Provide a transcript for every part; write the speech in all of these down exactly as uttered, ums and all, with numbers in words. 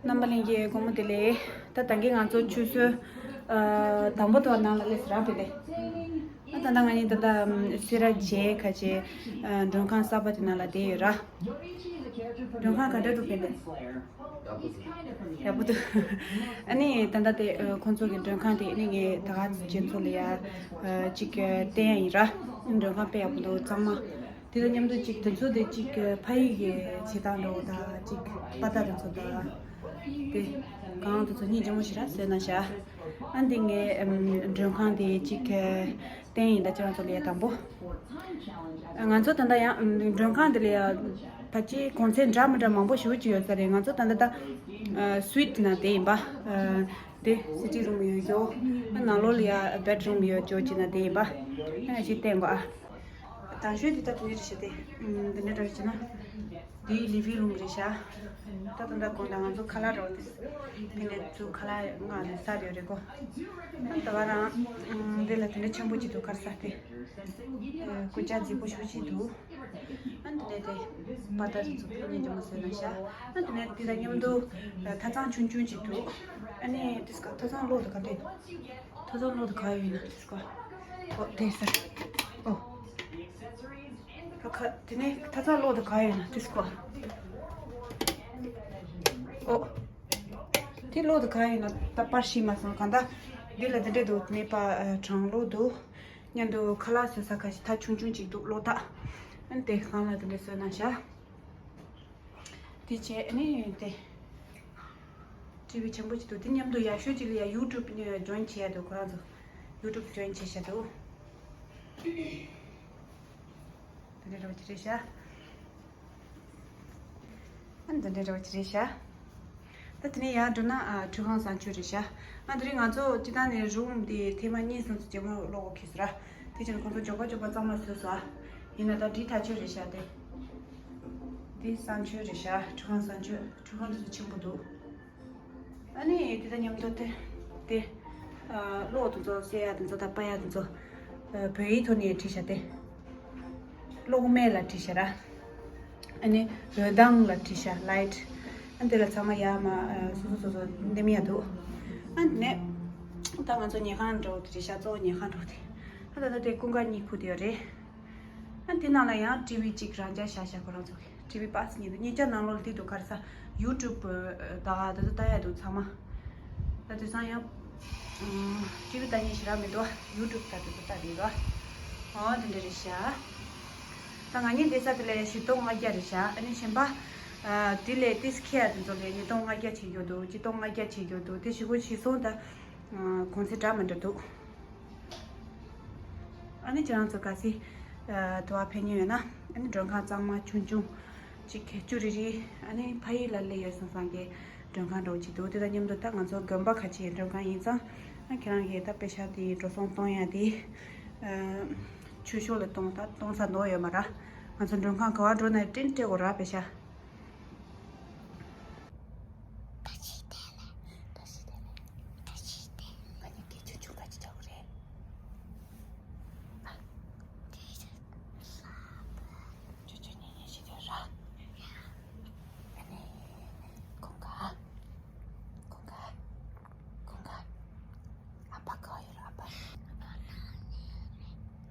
རྣམ་པ་ལྷན་རྒྱས་སྐུ་ཁམས་བདེ་ལེགས། ད་ད་གིན་ང་ཚོ་ཆུ་ཚོད་ཨ་དང་པོ་ཐོག་ནང་ལ་སླེབས་ར་བི་ལེ། ཨ་ད་ལྟ་ང་གཉིས་ད་ལྟ་སེ་ར་བྱེས་ཁ་ཆེ་ཨ་མགྲོན་ཁང་གསར་པ་དེ་ནང་ལ་བསྡད་ཡོད་ར། མགྲོན་ཁང་ག་འདྲ་འདུག་བི་ལེ། ཡག་པོ་འདུག་ཨ་ནི་ད་ལྟ་དེ་ཨ་ཁོང་ཚོ་གི་མགྲོན་ཁང་དེ་ཨ་ནི་ངས་ད་ག་ཁྱེད་ཚོ་ལ་ཡ་ཨ་ཅིག་བསྟན་ཡ་ཡིན་ར། མགྲོན་ཁང་དཔེ་ཡག་པོ་འདུག་གཙང་མ། དེ་དང་མཉམ་དུ་ཅིག་དེ་ཚོ་དེ་ཅིག་ཕ་ཡུལ་གྱི་བྱེད་སྟངས་འདྲ་བོ་དང་ཅིག་པ་ཏ་དེ་ཚོ་དང་། དེ་གང་དེ་ཚོ་སྙིང་རྗེ་མོ་ཞིག་ར་བཟོས་གནང་ཤག་ཨ་འདི་ངའི་ཨམ་མགྲོན་ཁང་དེ་ཅིག་བསྟན་ཡིན་ད་ཁྱེད་རང་ཚོ་ལ་ཡ་དང་པོ། ང་ཚོ་ད་ལྟ་ཡང་ཨམ་མགྲོན་ཁང་དེ་ལ་ཡ་ཕལ་ཆེར་གོང་ཚད་འདྲ་མི་འདྲ་མང་པོ་ཞེ་པོ་ཅིག་ཡོད་ས་རེད། ང་ཚོ་ད་ལྟ་ད་ཨ་སུ་ཝིཊ་ནང་བསྡད་ཡིན་པ། ཨ་དེ་སི་ཊིང་རུམ་ཡོད་ཀྱོ། ཨ་ནང་ལོགས་ལ་ཡ་བེཌ་རུམ་ཡོད་ཀྱོ་ཅིག་ནང་བསྡད་ཡིན་པ། ཨ་ཅིག་བསྟན་གོ་ཨ། དང་ཤོས་འདི་ལྟ་བུ་རེད་ཤག་སྟེ། ཨམ་འདི་འདྲ་འདྲ་བྱས་ན། འདིའི་ལི་ཝིང་རུམ་རེད་ཤག་ད་ད་ལྟ་དགོང་དག་ང་ཚོ་ཁ་ལག་འདྲ་བོ་དེ། ཕན་ལས་ཚུར་ཁ་ལག་མངགས་ནས་ཟ་རེད་རེད་གོ། ཨ་ད་བར་རང་། ཨམ་འདི་ལ་དེ་འདྲ་ཆེན་པོ་ཅིག་འདུག་ག་རེ་ཟེར་ཏེ། ཨ་སྐུ་ཅག་རྫིག་པོ་ཞེ་པོ་ཅིག་འདུག་ཨ་འདི་ནས་དེ། པ་ཏ་རུ་ཚུགས་ཕན་ལས་ཅུང་ཟད་ན་ཤག་ཨ་འདི་ནས་དེ་དང་མཉམ་དུ། ཨ་ཐབ་ཚང་ཆུང་ཆུང་ཅིག་འདུག་ཨ་ནི་དེ་སྐབས་ཐབ་ཚང་ལོགས་དེ་ག་འདྲས། ཐབ་ཚང་ལོགས་དེ་ག་ཡོད་ན་དེ་སྐོར། ཨོ་དེ་ཟེར། ཨོ། ཁ་ཁ་དེ་ནས་ཐབ་ཚང་ལོགས་དེ་ག་ཡོད་ན་དེ་སྐོར། ཨོ། དེ་ལོགས་དེ་ག་ཡོད་ན་ད་པར་ཤེས་མ་སོང་གང་ལྟར། འདི་ལ་འདི་འདྲས་འདུག་མེད་པ་ཨ་གྲང་ལོགས་འདུག་མཉམ་དུ་ཁ་ལག་བཟོ་ས་ཁ་ཤས་ཐབ་ཆུང་ཆུང་ཅིག་འདུག་ལོགས་ཐག་ཨ་ནི་དེ་སྒང་ལ་དེ་འདྲས་བཟོས་གནང་ཤག་དེ་བྱས་ཨ་ནི་དེ། ཊི་ཝི་ཆེན་པོ་ཅིག་འདུག་དེ་མཉམ་དུ་ཡག་ཤོས་ཅིག་ལ་ཡ་ཡུ་ཊུབ་ཇོ་ཡིན་བྱེད་ཡ་འདུག་ཁོ་རང་ཚོ་ཡུ་ཊུབ་ཇོ་ཡིན་བྱེད་བཞག་འདུག་དེ་འདྲ་འདྲ་བོ་ཅིག་རེད་ཤག་ཨ་འདི་འདྲ་འདྲ་བོ་ཅིག་རེད་ཤག་ད་དེ་ནས་ཡར་འགྲོ་ན་ཨ་ཁྲུས་ཁང་གསང་སྤྱོད་རེད་ཤག་ཨ་དེ་རིང་ང་ཚོ་སྤྱིར་བཏང་ནས་རུམ་དེ་ཐེངས་མ་གཉིས་གསུམ་ཙམ་ཇེ་མོ་ཀློག་གོ་ཁེལ་སོང་ར། དེ་བྱས་ན་ཁོང་ཚོ་མགྱོགས་པ་མགྱོགས་པ་གཙང་མ་བཟོས་སོང་ཨ། ཡིན་ན་ད་འདི་ཐག་ཆོད་རེད་ཤག་དེ། འདི་གསང་སྤྱོད་རེད་ཤག་ཁྲུས་ཁང་གསང་སྤྱོད། ཁྲུས་ཁང་དེ་ཚོ་ཆེན་པོ་འདུག་ཨ་ནི་དེ་དང་མཉམ་དུ་དེ། དེ། ཨ་གློག་དེ་ཚོ་གསལ་ཡ་དེ་ཚོ་དང་པ་ཡ་དེ་ཚོ། ཨ་བོད་ཡིག་ཐོག་ནས་བྲིས་ཤག་དེ། གློག་མེ་ལ་བྲིས་ཤག་ར། ཨ་ནི་འོད་མདངས་ལ་བྲིས་ཤག་ལའིཊ། ཨ་འདི་ལ་ཚང་མ་ཡར་མར་ཨ་སོ་སོ་སོ་སོ་འདེམས་ཡ་འདུག་ཨ་ནི། ད་ང་ཚོ་ཉལ་ཁང་འདྲ་བོ་དེ་རེད་ཤག་གཙོ་བོ་ཉལ་ཁང་འདྲ་བོ་དེ། ཨ་ད་ད་དེ་ཀུན་དགའ་གཉིད་ཁུག་བསྡད་ཡོད་རེད། ཨ་དེ་ནང་ལ་ཡང་ཊི་ཝི་གཅིག་རང་འཇགས་བཞག་བཞག་ཁོ་རང་ཚོ་གི་ཊི་ཝི་པཱ་སི་གཉིས་འདུག་གཉིས་ཆ་ནང་ལོགས་ལ་དེ་འདུག་ག་རེ་ཟ་ཡུ་ཊུབ་ད་ག་དེ་ཚོ་ལྟ་ཡ་འདུག་ཚང་མ། ད་དེང་སང་ཡང་ཨམ་ཊི་ཝི་ལྟ་མཁན་ཞེ་དྲག་མི་འདུག་ཡུ་ཊུབ་ལྟ་དེ་ཚོ་ལྟ་བསྡད་འདུག་ཨོ་དེ་འདྲ་རེད་ཤག་ད་ང་གཉིས་བསྡད་ས་དེ་ལ་བཞི་སྟོང་ལྔ་བརྒྱ་རེད་ཤག་ཨ་ནི་གཞན་པ་ཨ་དེ་ལས་ཏིས་ཁེ་ཡ་དེ་ཚོ་ལ་ཉིས་སྟོང་ལྔ་བརྒྱ་བྱེད་རྒྱུ་འདུག་ཆིག་སྟོང་ལྔ་བརྒྱ་བྱེད་རྒྱུ་འདུག་དེ་བཞི་སྒོར་བཞི་སོང་ད་ཨ་གོང་ཚད་འདྲ་མི་འདྲ་འདུག་ཨ་ནི་ཁྱེད་རང་ཚོ་གལ་སྲིད་ཨ་དུ་བ་ཕེབས་མྱོང་ཡོད་ན་ཨ་ནི་མགྲོན་ཁང་གཙང་མ་ཆུང་ཆུང་ཅིག་ཅུ་རེ་རེ་ཨ་ནི་ཕ་ཡུལ་ལ་སླེབས་ཡོད་སོང་སང་གི་མགྲོན་ཁང་འདྲ་བོ་ཅིག་འདུག་དེ་དང་མཉམ་དུ་ད་ང་ཚོ་དགོན་པ་ཁ་ཆེའི་མགྲོན་ཁང་ཡིན་ཙང་ཨ་ཁྱེད་རང་གིས་ད་པེ་ཤག་དེ་འགྲོ་སོང་གཏོང་ཡ་དེ་ཨ་ཆོས་ཕྱོགས་ལ་གཏོང་ད་གཏོང་ས་འདོག་ཡོད་མ་ར། ང་ཚོ་མགྲོན་ཁང་ག་བ་འགྲོ་ན་ཡང་སྤྲིན་སྤྲད་དགོས་ར་པེ་ཤག་ད་ཅི་དེ་ལས། ད་ཅི་དེ་ལས། ད་ཅི་དེ། ང་གཉིས་ཀྱིས་ཆུང་ཆུང་ག་ཅི་རྒྱག་གི་རེད། ཨ། དེ་རེད། ཆུང་ཆུང་གཉིས་གཉིས་ཤིག་དེ་ར། ཨ་ནི། ཁོང་ག་ཁོང་ག་ཁོང་ག་ཨ་ཕ་ག་ཡོད་ར་ཨ་ཕ།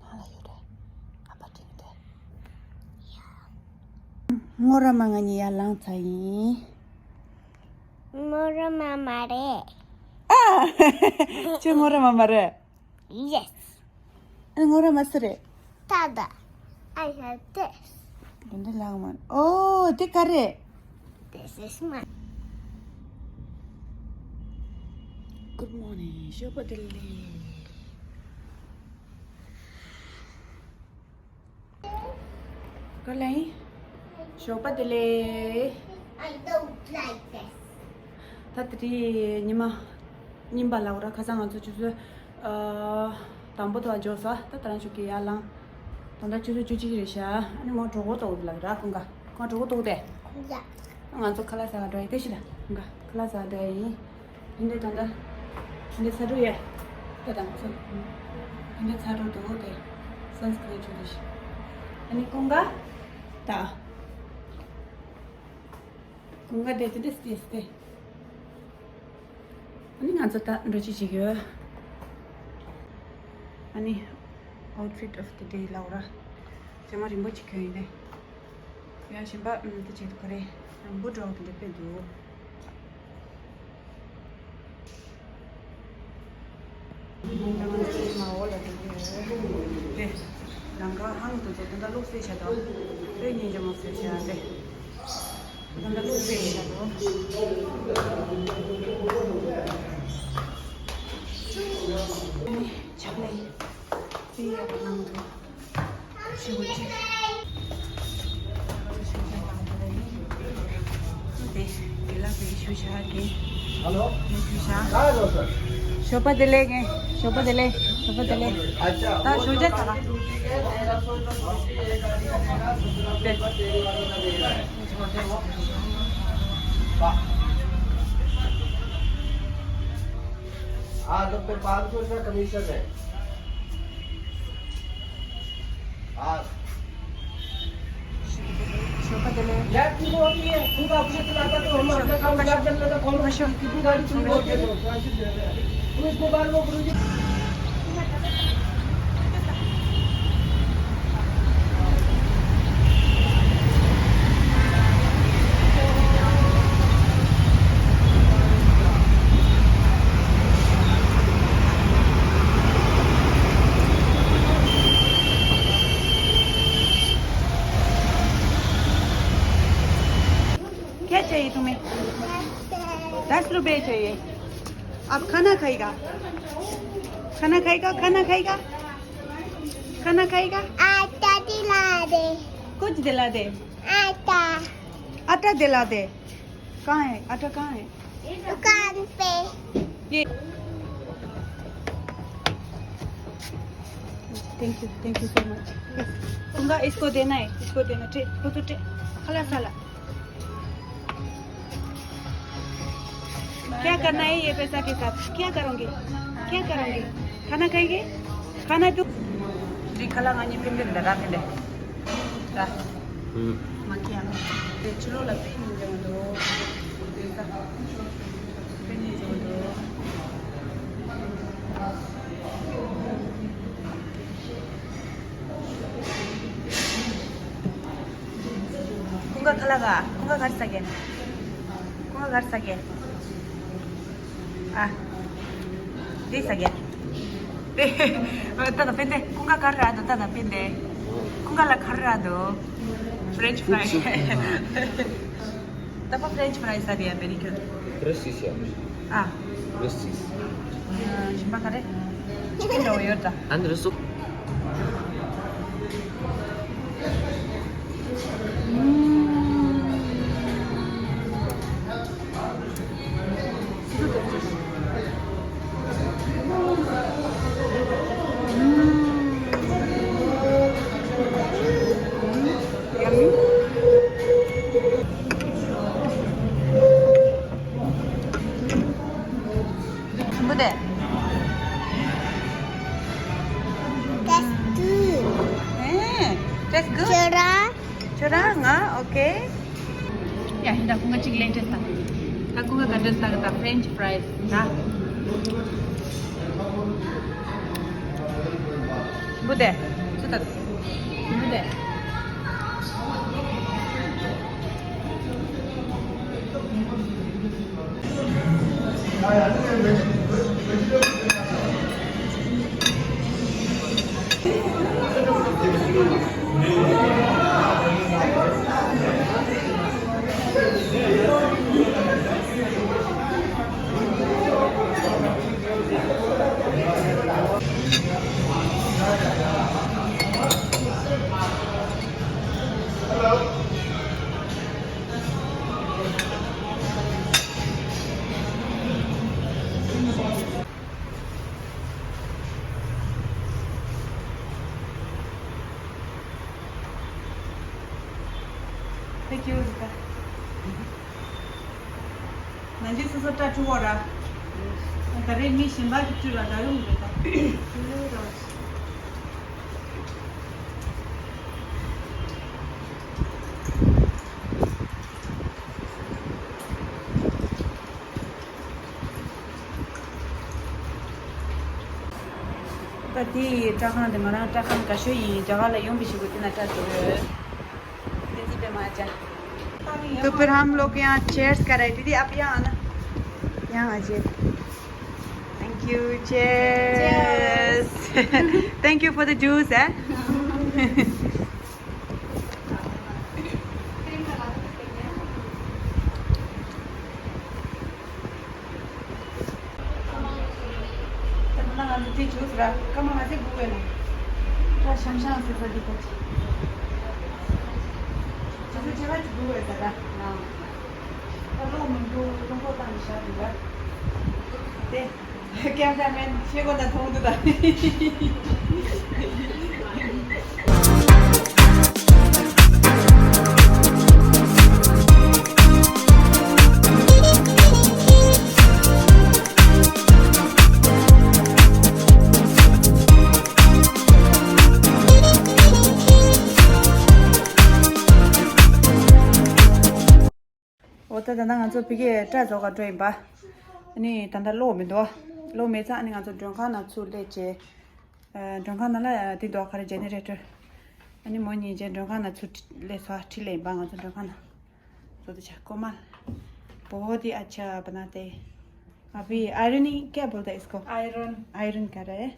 ནང་ལ་ཡོད་རེད། ཨ་ཕ་དྲན་གི་འདུག་སྔོ་ར་མ་ང་གཉིས་ཡར་ལངས་ཚར་ཡིན། སྔོ་ར་མ་མ་རེད། ཨ། ཁྱོད་སྔོ་ར་མ་མ་རེད། Yes. ཨ་སྔོ་ར་མ་སུ་རེད། ད་ད། I have this. འདི་འདི་ལགས་མ། ཨོ་དེ་ག་རེད། This is mine. Good morning. ཞོགས་པ་བདེ་ལེགས། ག་ལ་ཡིན། ཞོགས་པ་བདེ་ལེགས། I don't like this. ད་དེ་རིང་ཉི་མ་གཉིས་པ་ལ་འོ་ར་ཁ་སང་ང་ཚོ་ཆུ་ཚོད་ཨ་དང་པོ་དང་འབྱོར་ས་ད་ད་རང་ཤུགས་ཀྱིས་ཡར་ལངས། ད་ལྟ་ཆུ་ཚོད་བཅུ་གཅིག་རེད་ཤག་ཨ་ནི་མོ་གྲོད་ཁོག་ལྟོགས་ལ་ར་ཁོང་ག་ཁོང་གྲོད་ཁོག་ལྟོགས་ཏེ། ཡ། ང་ཚོ་ཁ་ལག་ཟ་ག་འགྲོ་ཡི་ཏེ་ཤི་ད་ཁོང་ག་ཁ་ལག་ཟ་ག་འགྲོ་ཡི་ཡིན། དེ་འདྲའི་ད་ལྟ། དེ་འདྲའི་ཚ་དྲོད་ཡོད། ད་དང་ཚོ། དེ་འདྲའི་ཚ་དྲོད་འདུག་དེ། སན་སི་ཀྲིན་བྱུགས་དེ་ཤི། ཨ་ནི་ཀུན་དགའ། ད། ཀུན་དགའ་དེ་དེ་འདྲའི་སྟེ་སྟེ། ཨ་ནི་ང་ཚོ་ད་འགྲོ་ཅི་བྱེད་ཀྱི་ཡོད། ཨ་ནི་outfit of the day ལབ་ར། ཇ་མ་རིན་པོ་ཆེ་གྱོན་ཡིན་ནས། ཡང་གཞན་པ་ཨམ་དེ་བྱེད་དུ་ག་རེ། ཡང་འབུ་འགྲོ་གི་འདི་དཔེ་འདུག། ང་ཚོ་མ་འོ་ལ་འགྲོ་གི་ཡོད། དེ། ལམ་ཁ་ཧང་དུ་འཛེགས་དོན་དག་བླུགས་སེ་བྱ་དོ། དེ་ཉིན་ཇ་མ་སེ་བྱ་དེ། དོན་དག་བླུགས་སེ་བྱ་དོ། ཆག་ལེ། དེ་ཡག་པོ་གནང་འདུག། ཞུ་གི་ཅིག། དེ་དེ་ལ་དེ་ཞུ་བྱ་གི། हेलो। ཞུ་བྱ། कहाँ हो सर? ཞོགས་པ་བདེ་ལེགས། ཞོགས་པ་བདེ་ལེགས། ཞོགས་པ་བདེ་ལེགས། अच्छा। ད་ཞོགས་ཇ་ད་ལ། དེ། हाँ, तो फिर पाँच सौ रुपया कमीशन है। हाँ। यार, तू तो होती है, तू तो अपने से लाता तो हम अपने काम खराब कर लेता, कौन कितनी गाड़ी तुम बोलते हो? तू इतनी बार वो गुरुजी क्या चाहिए तुम्हें? दस रुपए चाहिए। आप खाना खाएगा? खाना खाएगा? खाना खाएगा? खाना खाएगा? आटा दिला दे। कुछ दिला दे। आटा। आटा दिला दे। कहाँ है? आटा कहाँ है? दुकान पे। ये। Thank you, thank you so much. Yes. तुमका इसको देना है, इसको देना। टे, को तो टे, खाला साला। क्या करना है ये पैसा के साथ? क्या करोगे? क्या करोगे? खाना खाएंगे? खाना तो। जी, खाला ང་གཉིས་ཕན་ཕན་འདི་ར་ཕན་འདི། ར། ཧུམ། མ་ཁྱེད་ཡང་། དེ་ཕྱི་ལོགས་ལ་ཕན་ཡིན་ཀྱང་འདུག། དེ་ད། ཕན་ཡིན་ཀྱང་འདུག། ཀུན་དགའ་ཁ་ལག་ག། ཀུན་དགའ་ག་རེ་ཟ་གི། ཀུན་དགའ་ག་རེ་ཟ་གི། ཨ། འདི་ཟ་གི། དེ། ཨ། ད་ད་ཕན་དེ་ཀུན་དགའ་ག་རེ་རག་འདུག། ད་ད་ཕན་དེ། ཀུན་དགའ་ལ་ག་རེ་རག་འདུག། French fry། ད་པ་French fry ཟ་དེ་ཡ་བེ་རི་ཁྱོད། Russia། ཨ། Russia། ཞིམ་པ་ག་རེ། ཅི་འདྲ་བོ་ཡོད་ད། ཨན་རུ་སུ། Bude. That's good. Eh, that's good. Chora. Chora nga, okay. ཡ། ཧི་ད་ཁོང་ག་ཅིག་ལེན་ཏེ་ད། ད་ཁོང་ག་ག་འདྲ་ད་ག་ད་French fries ད། བུ་དེ། ཅི་ད། བུ་དེ། Thank you, Rita. ང་ཚོས་སོ་སོ་སྐྲ་བཀྲུ་བོ་ར། ད་རེས་མི་གཞན་པ་གིས་བཀྲུས་ར་ད་རུང་རེད་ད། དེ་སྐྲ་ཁང་དེ་ང་རང་སྐྲ་ཁང་དགའ་ཤོས་ཡིན། རྒྱ་གར་ལ་ཡོང་པའི་ཞིག་གོ་དེ་ན་སྐྲ་ཟུག་རེད། དེ་ཚིག་པའི་མ་ཅ། तो फिर हम लोग यहाँ चेयर्स कराए दीदी, आप यहाँ आना, यहाँ आ जाइए। Thank you, cheers। Thank you for the juice, है। ད་ང་ཚོ་དེ་བྱུགས་ཟེར་ར། སྐར་མ་ལྔ་བཅུ་སྒུག་དགོས་ན། ད་ཤང་ཤང་ཟེར་ས་འདི་ཁ་ཅིག་ཇུ་ཇུ་ཇ་ཁ་ཅིག་སྒུག་དགོས་ཟེར་ར། ད་གློག་མི་འདུག་གློག་ཁོག་བཏང་ནས་བཞག་འདུག་ར། དེ། ཀེམ་ར་མེན་ཤེལ་སྒོ་ནས་མཐོང་འདུག་ད། འོ་ད་ད་ལྟ་ང་ཚོ་ཕ་གིར་སྐྲ་བཟོ་གར་འགྲོ་ཡིན་པ། ཨ་ནི་ད་ལྟ་གློག་མི་འདུག་གློག་མེད་ཙང་ཨ་ནི་ང་ཚོ་མགྲོན་ཁང་ནང་ཚུར་སླེབས་བྱས། ཨ། མགྲོན་ཁང་ནང་ལ་དེ་འདུག་ག་རེ་ཇེ་ནེ་རེ་ཊར། ཨ་ནི་མོ་གཉིས་བྱས་མགྲོན་ཁང་ནང་ཚུར་སླེབས་སོང་། ཁྲིད་ལས་ཡིན་པ་ང་ཚོ་མགྲོན་ཁང་ནང་། ཚོ་དེ་ཆ་ཀོ་མ། बहुत ही अच्छा बना थे। अभी आयरन ही क्या बोलता है इसको? आयरन। आयरन कर रहे हैं।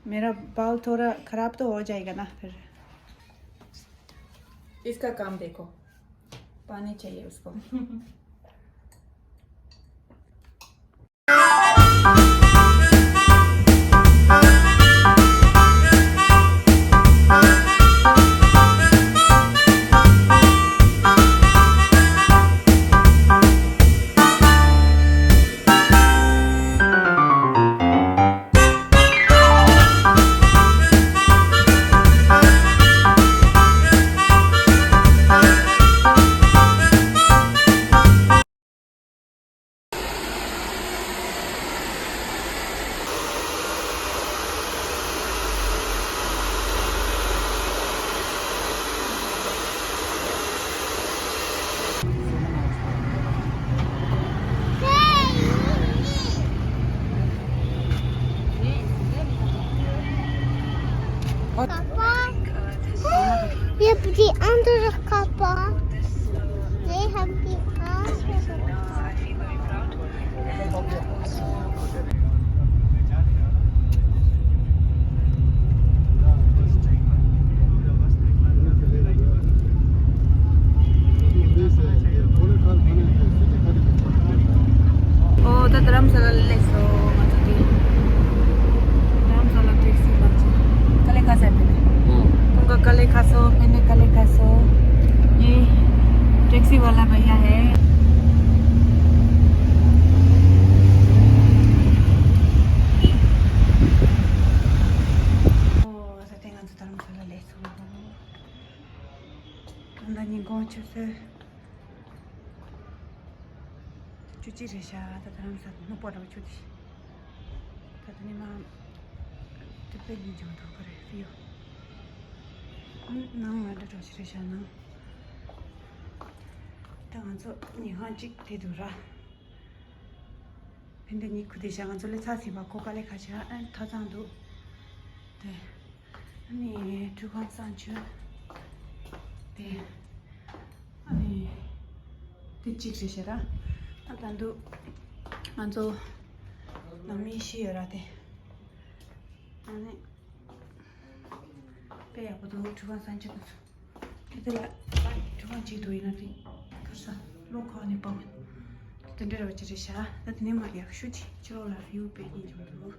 मेरा बाल थोड़ा खराब तो हो जाएगा ना फिर। इसका काम देखो। पानी चाहिए उसको। Papa, ये भी अंदर का पा, ये हम भी आ। ཨོ་ད་རྡ་རམ་ས་ལ་སླེབས་སོང་ང་ཚོ་དེ། རྡ་རམ་ས་ལ་ཊེག་སི་བར་ཆེ། ཀ་ལེ་ཁ་ས་ཕེ་ནེ། ཀུང་ག་ཀ་ལེ་ཁ་སོ། ཕེ་ནེ་ཀ་ལེ་ཁ་སོ། ཡེ། ཊེག་སི་ཝ་ལ་བྷ་ཡ་ཧེ། ཨོ་ད་དེ་ང་ཚོ་རྡ་རམ་ས་ལ་སླེབས་སོང་། ད་ལྟ་ཉིན་གུང་ཆུ་ཚོད་བཅུ་གཅིག་རེད་ཤག་ད་རྡ་རམ་ས་ལ་ནུབ་པོ་ར་བ་ཆུ་དེ། ད་ལྟ་ཉི་མ་དྲུག་པའི་ཉིན་བྱུང་འདུག་ག་རེ་ཧྥིའོ། ནང་ང་འདྲ་གྲོགས་ཤིག་རེད་ཤག་ནང་། ད་ང་ཚོ་ཉིན་གང་གཅིག་དེ་འདུག་ར། ཕན་བདེ་གཉིས་ཁུ་དེ་ཤག་ང་ཚོ་ལས་ཚ་ཟིན་པ་ཁོ་དཀའ་ལས་ཁ་ཤག་ཨ་ཐ་ཚང་འདུག་དེ། ཨ་ནི་ཁྲུས་ཁང་གསང་སྤྱོད་དེ། ཨ་ནི་དེ་གཅིག་རེད་ཤག་ར། ཨ་ད་འདུག་ང་ཚོ་ནང་མི་བཞི་ཡོད་ར་དེ། ཨ་ནི་དཔེ་ཡག་པོ་འདུག་ཁྲུས་ཁང་གསང་སྤྱོད་དེ་ཚོ། དེ་ལ་ཁྲུས་ཁང་གཅིག་འདུག་ཡིན་ན་དེ་གར་ས་གློག་ཁོག་ནས་སྤང་། དེ་འདྲ་ར་བ་ཅི་རེད་ཤག་ད་དེ་ནས་མ་ཡག་ཤོས་ཅིག་ཕྱི་ལོགས་ལ་བིའུ་དཔེ་སྙིང་རྗེ་མོ་འདུག